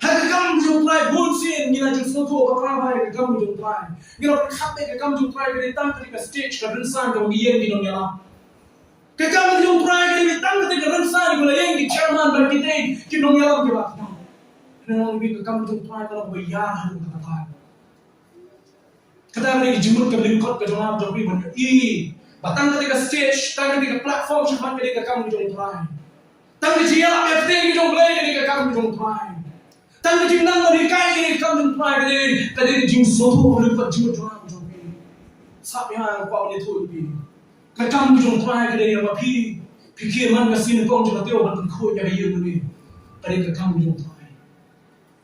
Ha ka kam jong u Trai bun sien ngi la jingsngewthuh bakla bha ïa ka kam jong u Trai. Ngi la pyrkhat ba ka kam jong u Trai ka dei tang kata ka stage, ka rynsan kaba ngi ïeng ki nongïalam. Ka kam jong u Trai ka dei tang kata ka rynsan kaba la ïeng ki chairman bad kita ki nongïalam kiba kynnoh. Hynrei ka kam jong u Trai ka long ba ïar haduh katta katta. Kata ka dei ka jingmut kaba lyngkot ka jong nga jong phi ban ïohi ba tang kata ka stage, tang kata ka platform shakhmat ka dei ka kam ka jong u Trai. Tang ka jingïalap ïa ka ktien ka jong u Blei ka dei ka kam ka jong u Trai. Tang ka jingnang ban hikai ka dei ka kam jong u Trai, ka dei, ka dei ka jingsngewthuh kaba lyngkot jingmut jong nga jong phi. Sap ïa nga, kwah ban ïathuh ïa phi. Ka kam ka jong u Trai ka dei ïa ba phi, phi khie man ka sien nyngkong jong ka tiew ban pynkhuid ïa ka ïing mane. Ka dei ka kam ka jong u Trai.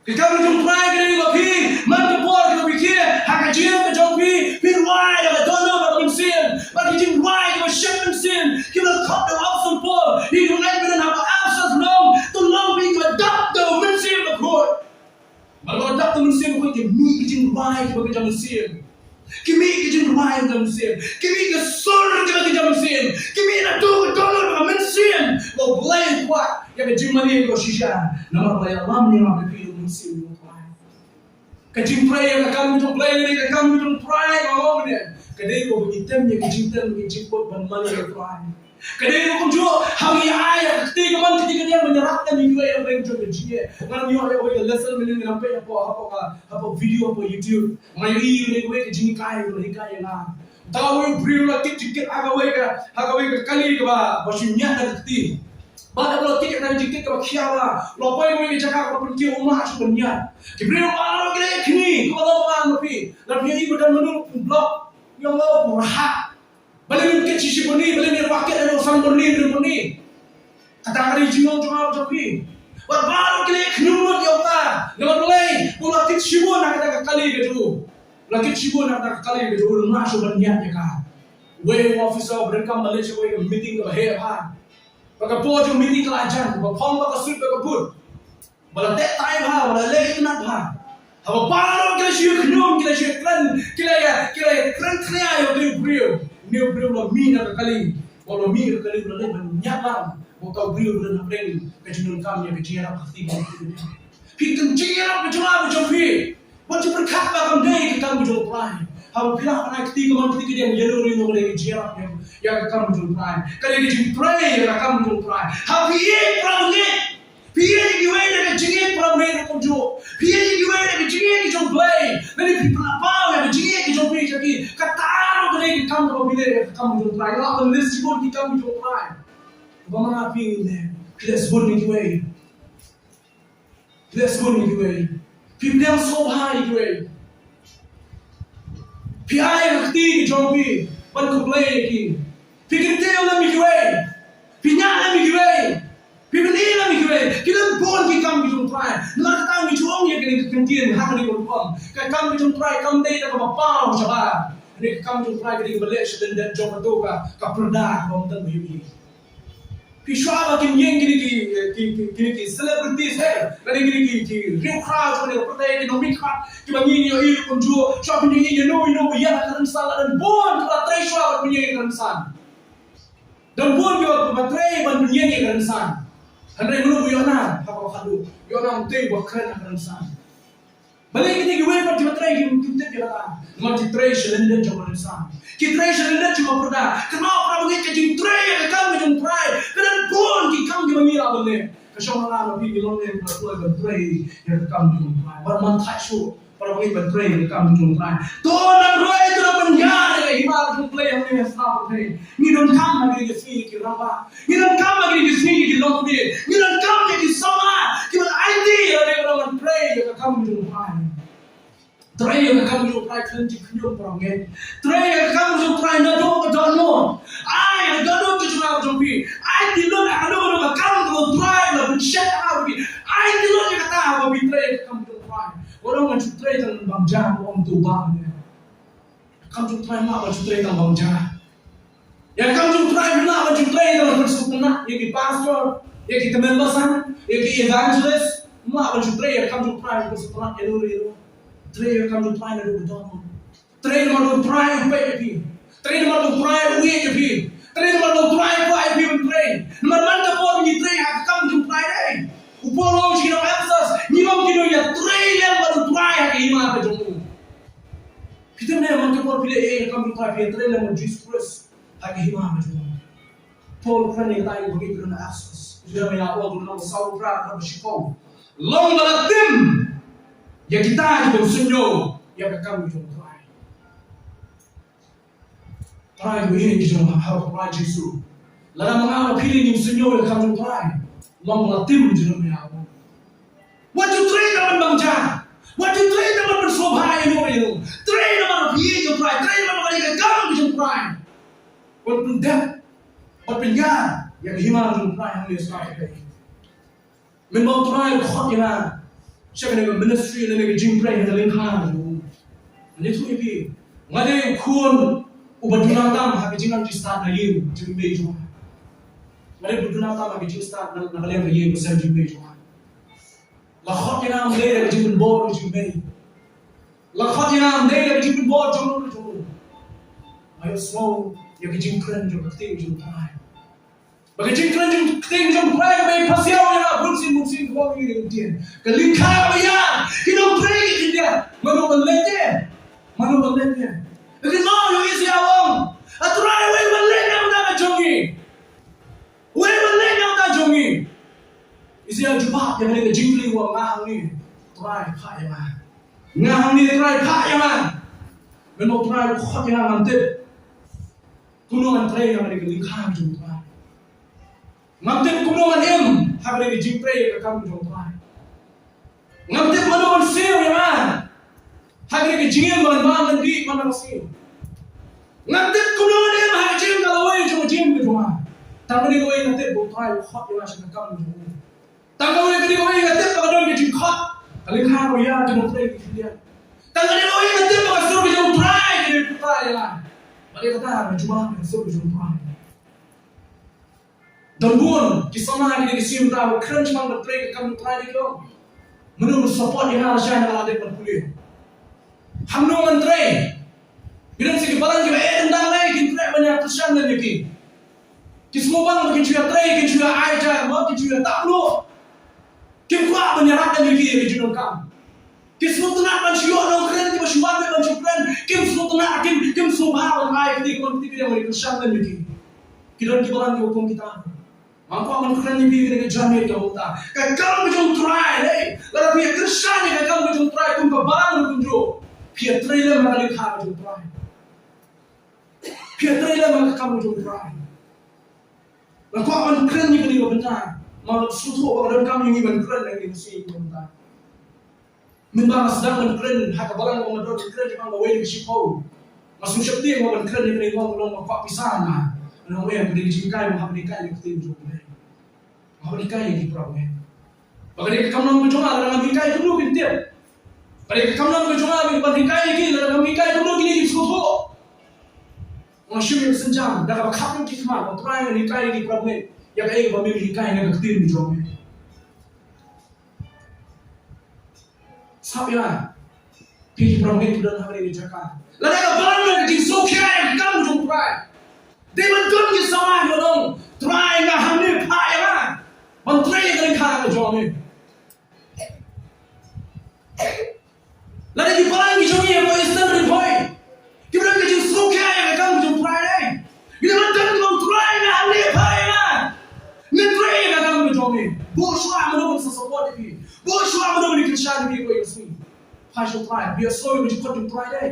Ka kam ka jong u Trai ka dei ba phi, man ka por kaba phi khie ha ka jingim ka jong phi, phi rwai da ka dohnud bad ka mynsiem, bad ki jingrwai kiba shet mynsiem kiba la khot da u Apostol Paul. Ïa ki nongïalam ha ka Ephesus, long, to long phi kiba dap da u Mynsiem Bakhuid. Bad lada dap da u Mynsiem Bakhuid ki mih ki jingrwai kiba kynja mynsiem. Ki mih ki jingrwai kiba kynja mynsiem. Ki mih ki sur kiba kynja mynsiem. Ki mih naduh ka dohnud ka mynsiem ba U Blei u kwah ïa ka jingmane kaba shisha. Namar ba la ïalam ïa nga bad phi da u Mynsiem Bakhuid. Ka jingpyrshah ïa ka kam jong U Blei ne ka kam jong U Trai, ka long ne ka dei kaba ngi tem ïa ka jingtem, ka jingput ban mane ïa U Trai. Ka dei ruh kumjuh haba ngi ai ïa ka kti kamon kti kadiang ban ïarap ïa ngi, ïa ka jong ka jingeh. Ngan ïoh ïa kawei ka lesson mynne, ngan peit hapoh, hapoh ka, hapoh video hapoh YouTube. Nga ïohi ïa kawei ka jinghikai ba la hikai ïa nga. Uta uwei u briew u la kit jingkit ha kawei ka, ha kawei ka kali kaba, ba shu ñiad da ka kti. Bad haba u la kit ïa kata ka jingkit kaba khia, u la poi kawei ka jaka kaba pynkiew, um lah shuh ban ñiad. Ki briew baroh ki la ïakhni, kumba long ba nga, phi, lada phi ïohi ba don mano u block, u ong, u rhah. Balei ngim kit shi shi bynni, balei ngim rwah kit haduh san bynni, hynriew bynni. Kata ka dei jinglong jong nga jong phi. Bad baroh ki la ïakhnium lut ïa uta. Namar balei? Ba u la kit shibun na kata ka kali ka jong u. U la kit shibun na kata ka kali ka jong u, um lah shuh ban ñiad ïa ka. Uwei u officer ba donkam ban leit sha kawei ka meeting kaba heh bha. Ba ka por jong meeting ka la jan, ba phong bad ka suit bad ka boot. Ba la teh tai bha, ba la leh itynnad bha. Haba baroh ki la shu ïakhnium, ki la shu ïakren, ki la ïa, ki la ïakren khñiang ïa uta u briew. Une u briew u la mih na ka kali. Ba u la mih na ka kali u la leit ban ñiad lang. Ba uta u briew u don hapdeng ka jingdonkam ïa ka jingïarap ka kti. Phi, ka jingïarap ka jong nga ka jong phi. Wat ju pyrkhat ba kam dei ka kam ka jong U Trai. Haba phi lah ban ai kti kamon kti kadiang, ïa no ïa no ka dei ka jingïarap ïa, ïa ka kam ka jong U Trai. Ka dei ka jingtrei ïa ka kam ka jong U Trai. Haba phi ïeit para bangeit, phi ïeit ïa kiwei na ka jingïeit para bangeit ruh kumjuh. Phi ïeit ïa kiwei da ka jingïeit ka jong U Blei. Lane phi pynpaw ïa ka jingïeit ka jong phi sha ki. Kata ruh ka dei ka kam kaba phi leh ïa ka kam ka jong U Trai. Nga lah ban list shibun ki kam ka jong U Trai. Kaba ma phi leh. Phi leh shibun ïa kiwei. Phi leh shibun ïa kiwei. Phi pdiang sngewbha ïa kiwei. Phi ai ka kti ka jong phi ban khublei ïa ki. Phi kyntiew lem ïa kiwei. Phi ñiah lem ïa kiwei. Phi pyni lem ïa kiwei. Ki don bun ki kam ki jong U Trai. Namar kata ngi ju ong ïa kane ka kyntien ha kane ka rukom. Ka kam ki jong U Trai kam dei da kaba paw shabar. Kane ka kam ki jong U Trai ka dei kaba leh sha lyndet jong kato ka, ka pyrda kaba ym don ba ïohi. Phi shuwa ba kin ïeng kine ki, ki, ki, kine ki celebrities, eh, lane kine ki, ki riewkhraw jong kane ka pyrthei, ki nongmihkhmat kiba ngi ïohi ruh kumjuh, shuwa ba kin ïeng ïano ïano ba ïa ka rynsan, la don bun kiba trei shuwa ban ïeng ïa ka rynsan. Don bun kiba, kiba trei ban ïeng ïa ka rynsan. Hynrei mano ba ïoh na, ha kaba khadduh, ïoh na utai uba kren ha ka rynsan. Balei kine kiwei pat kiba trei kim, kim tip ïa kata? Namar ki trei sha lyndet jong ka rynsan. Ki trei sha lyndet jong ka pyrda. Kynmaw para bangeit, ka jingtrei ïa ka kam ka jong U Trai ka don bun ki kam kiba ngi lah ban leh. Ka shong ha nga ma phi ngi long ne ka kloi ban trei ïa ka kam ka jong U Trai. Wat man thait shuh para bangeit ban trei ïa ka kam ka jong U Trai. To nang roi, to nang pynïar ïa ka hima ka jong U Blei hangne ha sla pyrthei. Ngi donkam ha kine ki sngi ki rangbah. Ngi donkam ha kine ki sngi ki longkmie. Ngi donkam ïa ki samla kiban aiti ïa lade ban trei ïa ka kam ka jong U Trai. Trei ïa ka kam ka jong U Trai khlem jingkhynñiuh para bangeit. Trei ïa ka kam ka jong U Trai naduh ka dohnud. Ai ka dohnud ka jong nga ka jong phi. Ai ki lut ha kano kano ka kam ka jong U Trai la pynshet ha phi. Ai ki lut ïa kata haba phi trei ïa ka kam ka jong U Trai. Wat ong ngan shu trei tang bang ja, ong to bang ne. Ka kam jong U Trai mlak ban shu trei tang bang ja. Ïa ka kam jong U Trai mlak ban shu trei tang ban sngewtynnat ïa ki pastor, ïa ki tymmen basan, ïa ki evangelist, mlak ban shu trei ïa ka kam jong U Trai ban sngewtynnat ïa no ïa no. Trei ïa ka kam jong U Trai naduh ka dohnud. Trei namar ba U Trai u peit ïa phi. Trei namar ba U Trai u ïeit ïa phi. Trei namar ba U Trai u kwah ïa phi ban trei. Namar man ka por ngi trei ha ka kam jong U Trai dei. U Paul u ong sha ki nong Ephesus, ngi bym kynnoh ïa trei lem bad U Trai ha ka hima ka jong u. Phi tip ne, man ka por phi leh ïa ka kam jong U Trai phi ïatrei lem bad Jisu Khrist ha ka hima ka jong u. Paul u kren ïa kata ïa ki briew na Ephesus. Jeremiah u ong, lynnong ba saw, dkhot ba shiphew. Long ba la tim ïa kita ki bym sngewthuh ïa ka kam jong U Trai. Trai, u ïeit ki jong nga ha U Trai Jisu. Lada ma nga ma phi ngim sngewthuh ïa ka kam jong U Trai. Long ba la tim, Jeremiah u ong. Wat ju trei tang ban bang ja. Wat ju trei tang ban pynsngewbha ïa no ïa no. Trei namar phi ïeit ïa U Trai. Trei namar ka dei ka kam ka jong U Trai. Ban pyndep, ban pynïar ïa ka hima jong U Trai hangne ha sla pyrthei. Mynba U Trai u khot ïa nga sha kane ka ministry, lane ka jingtrei ha ka lyngkha jong u, ngan ïathuh ïa phi, nga dei u khun uba duna tam ha ka jingnang jingstad na ïing jong i mei jong nga. Nga dei uba duna tam ha ka jingstad na, na ka liang ka ïing ka sem jong i mei jong nga. La khot ïa nga ym dei da ka jingpynbor jong i mei. La khot ïa nga ym dei da ka jingpynbor jong u jong u. Nga ïohsngew ïa ka jingkren jong ka ktien jong U Trai. Ba ka jingkren jong ka ktien jong U Trai ka ïai pasiaw ïa nga bunsien bunsien, ka ong ïa ka ktien. Ka lyngkha kaba ïar, ki nongtrei ki khyndiat. Mano ban leit ïa? Mano ban leit ïa? Ka kynmaw ïa u Isaiah u ong, A Trai, uei ban leit na ka bynta ka jong ngi? Uei ban leit na ka bynta jong ngi? Isaiah u jubab ïa kane ka jingkylli u ong, Nga hangne, Trai, phah ïa nga. Nga hangne, Trai, phah ïa nga. Mynba U Trai u khot ïa nga ngam tip kumno ngan trei ha kane ka lyngkha ka jong U Trai. Ngam tip kumno ngan im ha kane ka jingtrei ka kam ka jong U Trai. Ngam tip mano ban siew ïa nga ha kane ka jingim ba ngan bam ngan dih man la ka sngi. Ngam tip kumno ngan im ha ka jingim ka lawei jong ka jingim ka jong nga. Tang kane kawei nga tip, ba U Trai u khot ïa nga sha ka kam ka jong u. Tang kawei, kane kawei nga tip ba ka don ka jingkhot. Ka lyngkha kaba ïar, ki nongtrei ki khyndiat. Tang kane kawei nga tip ba ka sur ka jong U Trai ka dei pyrta ïa nga. Bad ïa kata nga jubab ïa ka sur ka jong U Trai. Don bun ki samla kine ki sngi mynta ba kren shaphang ban trei ka kam U Trai, ki ong, mano ban support ïa nga lashai na ka la dep ban pule. Hangno ngan trei? Ngi don sa ki balang kiba eh dang dang lei, kin treh ban ïa kyrshan lem ïa ki. Ki sngewbang ba kin shu ïa trei, kin shu ïa ai ja, mo, kin shu ïa tap noh. Kim kwah ban ïarap lem ïa ki ïa ki jingdonkam. Ki sngewtynnat ban shu ïoh nongkren kiba shu wan ban shu kren. Kim sngewtynnat, kim, kim sngewbha ban ai kti, ban kti ki ïa, ban kyrshan lem ïa ki. Ki don ki balang kiba kum kita. Nga kwah ban kren ïa phi kane ka janmiet kaba mynta. Ka kam ka jong U Trai, hei. Lada phi ïa kyrshan ïa ka kam ka jong U Trai kum ka balang ruh kumjuh, phi ïa trei lem ha ka leikha ka jong U Trai. Phi ïa trei lem ha ka kam ka jong U Trai. Nga kwah ban kren ïa kane kaba mynta. Nga sngewthuh ba ka donkam ïa ngi ban kren ïa kane ka sngi kaba mynta. Mynba nga sdang ban kren ha ka balang ba nga don, kren shaphang kawei ka shiphew, nga sngewsih te nga ban kren ïa kane, nga long, nga kwah pisa, nga, nga long, eh, ka dei ka jinghikai, nga hap ban hikai ïa ka ktien jong U Blei. Nga hap ban hikai ïa ki para bangeit. Ba ka dei ka kam long ka jong nga, lada ngam hikai kumno kin tip? Ba ka dei ka kam long ka jong nga ban hikai ïa ki, lada ngam hikai kumno kin ïa sngewthuh? Nga shim ïa ka sienjam da kaba khapkhap ki khmat, nga try ban hikai ïa ki para bangeit ïa kaei kaba me hikai na ka ktien jong me. Sngap ïa nga, phi ki para bangeit ki don ha kane ka jaka. Lada ka balang ka jingsngewkhia ïa ka kam jong U Trai, dei ban don ki samla kiba ong, Trai nga hangne, phah ïa nga ban trei ïa ka leikha ka jong me. Lada ki balang ki jong ngi hapoh Eastern Ri Bhoi kiba don ka jingsngewkhia ïa ka kam jong U Trai, ngi dei ban don kiba ong, Trai nga hangne, phah ïa nga, ngan trei ïa ka kam ka jong me. Buh shuwa mano ban sa support ïa phi, buh shuwa mano ban kyrshan ïa phi kawei ka sngi. Phai sha U Trai, phi ïohsngew ïa ka jingkhot jong U Trai dei.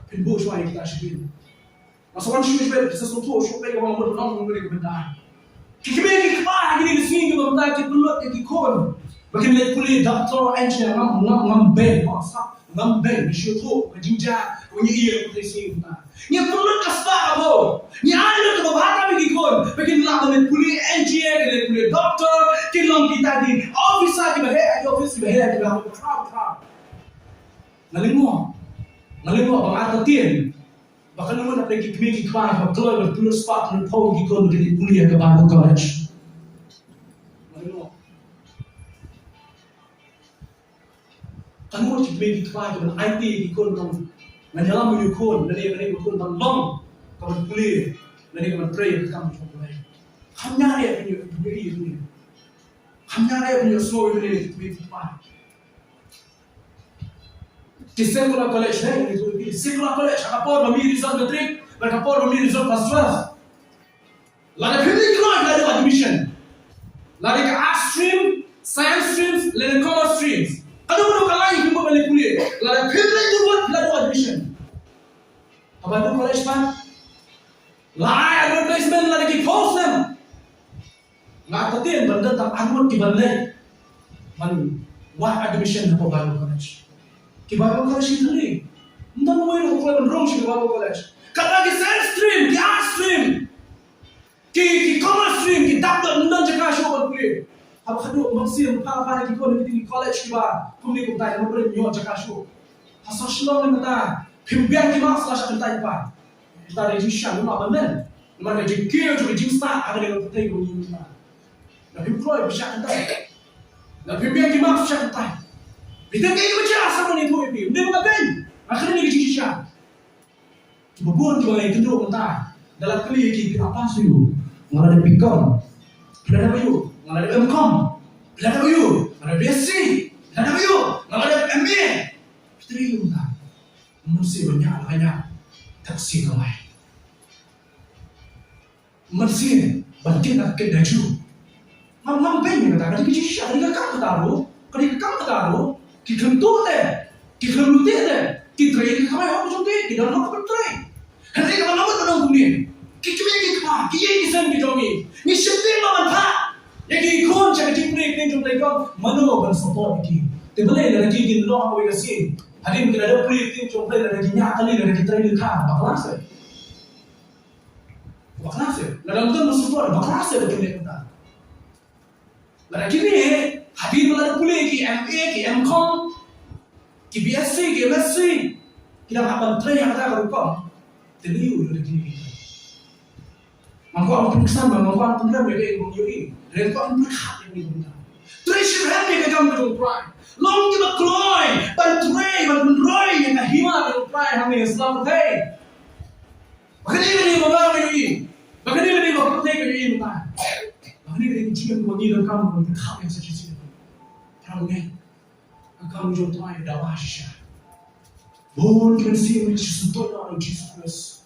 Phin buh shuwa ïa kita shibun. Nga sa wan shuwa shuwa, sa sngewthuh shuwa, phi ka wan mut ban ong mut ka bynta. Ki kmie ki kpa ha kine ki sngi kiba mynta ki pynlut ïa ki khun ba kin leit pule doctor, engineer, ngam, ngam, ngam beiñ, ngam sa, ngam beiñ, nga sngewthuh ka jingjia kaba ngi ïohi ha kine ki sngi mynta. Ngi pynlut ka spah ka bor, ngi ai lut kaba bha tam ïa ki khun ba kin lah ban leit pule engineer, kin leit pule doctor, kin long kita ki officer kiba heh ha ki office, kiba heh ha kiba heh, kiba heh. Nga lyngngoh, nga lyngngoh ba nga artatien ba kano kano ki kmie ki kpa kiba kloi ban pynlut spah pynlut phew ki khun ba kin leit pule ha ka Bible College. Nga lyngngoh. Kano ki kmie ki kpa kiban aiti ïa ki khun, ngan ïalam ïa u khun, lane kane ka khun ban long kaban pule, lane kaban trei ïa ka kam jong U Blei. Kham ñiah eh ban ïoh, ban ïoh, ban ïoh. Kham ñiah eh ban ïohsngew ïa kine ki kmie ki kpa. Ki secular college ne, ki secular college, ha ka por ba mih result matric bad ka por ba mih result class twelve, lada phim leit kloi phi la duh admission. Lada ka arts stream, science streams lane commerce streams, kano kano ka line phim mut ban leit pule, lada phim leit mut phi la duh admission. Ha Bible College pat la ai advertisement lada ki post ne em. Nga artatien ban don tang arngut kiban leit ban wad admission hapoh Bible College. Ki Bible College ki thylli. Ym don uwei ruh uba kloi ban rung sha ki Bible College. Katba ki science stream, ki arts stream, ki, ki commerce stream ki dap dot, ym don jaka shuh ban pule. Haba khadduh mynsiem pha pha ki khun ha kine ki college kiba kumne kumtai, namar ba ym ïoh jaka shuh. Ha sor Shillong ne mynta phim biang ki marks la shah kyntait pat. Kata dei jingshisha, ngim lah ban len. Namar ka jingkiew jong ka jingstad ha kane ka pyrthei kaba ngi ïohi mynta. Lada phim kloi phi shah kyntait. Lada phim biang ki marks phi shah kyntait. Phi tip kaei kaba jia, sa kane ïathuh ïa phi. Ym dei ba nga beiñ. Nga kren ïa ka jingshisha. Kiba bun kiba nga ïakynduh mynta, nga la kylli ïa ki, phi la pass aiu? Nga la dep B.Com. Phi la dep aiu? Nga la dep M.Com. Phi la dep aiu? Nga la dep B.Sc. Phi la dep aiu? Nga la dep M.A. Phi trei aiu mynta? Mynsiem ban ñiah la ka ñiah, taxi kamai. Mynsiem ban kit la ka kit da ju. Ngam, ngam beiñ ïa kata, ka dei ka jingshisha, ka dei ka kam kata ruh, ka dei ka kam kata ruh. Ki khlem tuh te, ki khlem lute te, ki trei ka kamai hok jong ki, ki don hok ban trei. Hynrei kaba nga mut ban ong kumne, ki kmie ki kpa, ki ïeit ki sem ki jong ngi, ngi sheptieng ban phah ïa ki khun sha ka jingpule ktien jong U Blei, kong mano ban support ïa ki? Te balei lada ki kin long ha kawei ka sien, hadien ki la dep pule ktien jong U Blei, lada ki ñiah kali, lada ki trei leikha, bakla se. Bakla se. Lada ym don ba support, bakla se ba kin leh kumta. Lada kine, hadien ba la dep pule ki M.A, ki M.Com, ki B.Sc, ki M.Sc, ki dang hap ban trei ha kata ka rukom. Te lei u lada kine ki trei. Ngam kwah ban pynksan, ngam kwah ban pynrem ïa kaei kaba ngi ïohi. Hynrei kwah ban pyrkhat ïa kane kumta. Trei shitrhem ïa ka kam ka jong U Trai. Long kiba kloi ban trei, ban pynroi ïa ka hima ka jong U Trai hangne ha sla pyrthei. Ba kane ka dei kaba nga ïohi. Ba kane ka dei kaba pyrthei ka ïohi mynta. Ba kane ka dei ka jingim kaba ngi donkam ban pyrkhat ïa ka sa shisien. Para bangeit, ka kam jong U Trai ka dawa shisha. Bun ki mynsiem ki sngewthuh ïa U Jisu Khrist.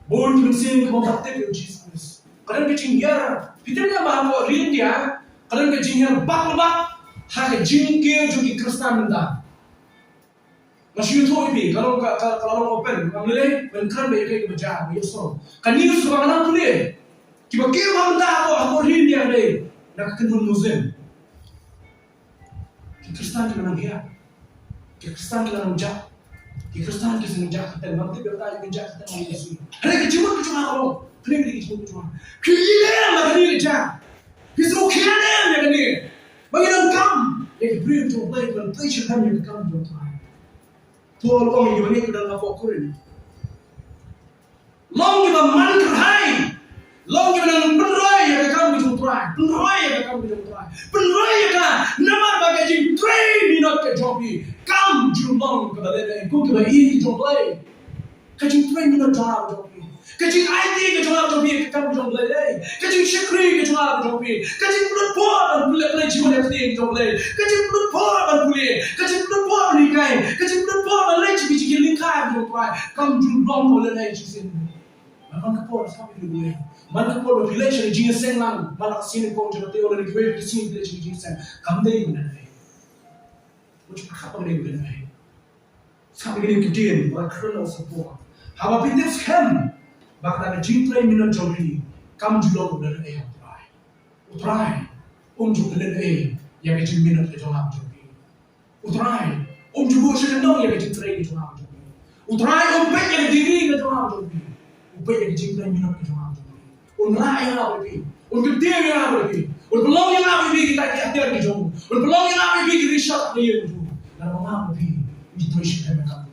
Bun ki mynsiem ki baptis ïa U Jisu Khrist. Ka don ka jinghiar, phi tip ne em ba hapoh ri India ka don ka jinghiar bak bak ha ka jingkiew jong ki Khristan mynta. Nga shu ïathuh ïa phi, ka long ka, ka, ka long open, ngam lei lei ban kren ba ïa kaei kaba jia, ba ïohsngew. Ka news kaba nga nang pule, kiba kiew ha mynta hapoh, hapoh ri India ka dei na ka kynhun Muslim. Ki Khristan ki la nang hiar. Ki Khristan ki la nang jah. Ki Khristan ki shu nang jah kyrteng. Ngam tip ïa kata ki nang jah kyrteng, ngam tip ïa ka jingmut ka jong nga ka long. Pynlong ïa ka jingmut ka jong nga. Phi ïohi ne em ba kane ka jia? Phi sngewkhia ne em ïa kane? Ba ngi donkam ïa ki briew jong U Blei kiban trei shitom ïa ka kam jong U Trai. Paul u ong ïa kiba ngi don hapoh Korinth, long kiba man kyrhai, long kiba nang pynroi ïa ka kam ka jong U Trai, pynroi ïa ka kam ka jong U Trai, pynroi ïa ka, namar ba ka jingtrei minot ka jong phi kam ju long kaba lehnohei, kum kiba ïeit ki jong U Blei. Ka jingtrei minot jong nga jong phi, ka jingaiti ka jong nga jong phi ïa ka kam ka jong U Blei lei, ka jingshakri ka jong nga jong phi, ka jingpynlut por ban pule pule jingmut ïa ka ktien ka jong U Blei, ka jingpynlut por ban pule, ka jingpynlut por ban hikai, ka jingpynlut por ban leit sha ki jingkit lyngkha ka jong U Trai, kam ju long kaba lehnohei shisien. Man ka por, sa phi lehnohei. Man ka por ba phi leit sha ka jingïaseng lang, man ka sien ko jong ka te, lane kiwei ki sien phi leit sha ka jingïaseng, kam dei kaba lehnohei. Mut pyrkhat ba ka dei kaba lehnohei. Sa phi kine ki ktien ba kren ïa u Sappor. Haba phi tip skhem ba kata ka jingtrei minot jong phi kam ju long kaba lehnohei ha U Trai. U Trai um ju lehnohei ïa ka jingminot ka jong nga jong phi. U Trai um ju buh sha ka nong ïa ka jingtrei ka jong nga jong phi. U Trai um peit ïa ka degree ka jong nga jong phi. U peit ïa ka jingtrei minot ka jong nga jong phi. Un rah ïa nga bad phi. Un kyntiew ïa nga bad phi. Un pynlong ïa nga bad phi kita ki atiar ki jong u. Un pynlong ïa nga bad phi ki rishot ki ïing jong u. Lada nga bad phi ngi trei shitom ïa ka kam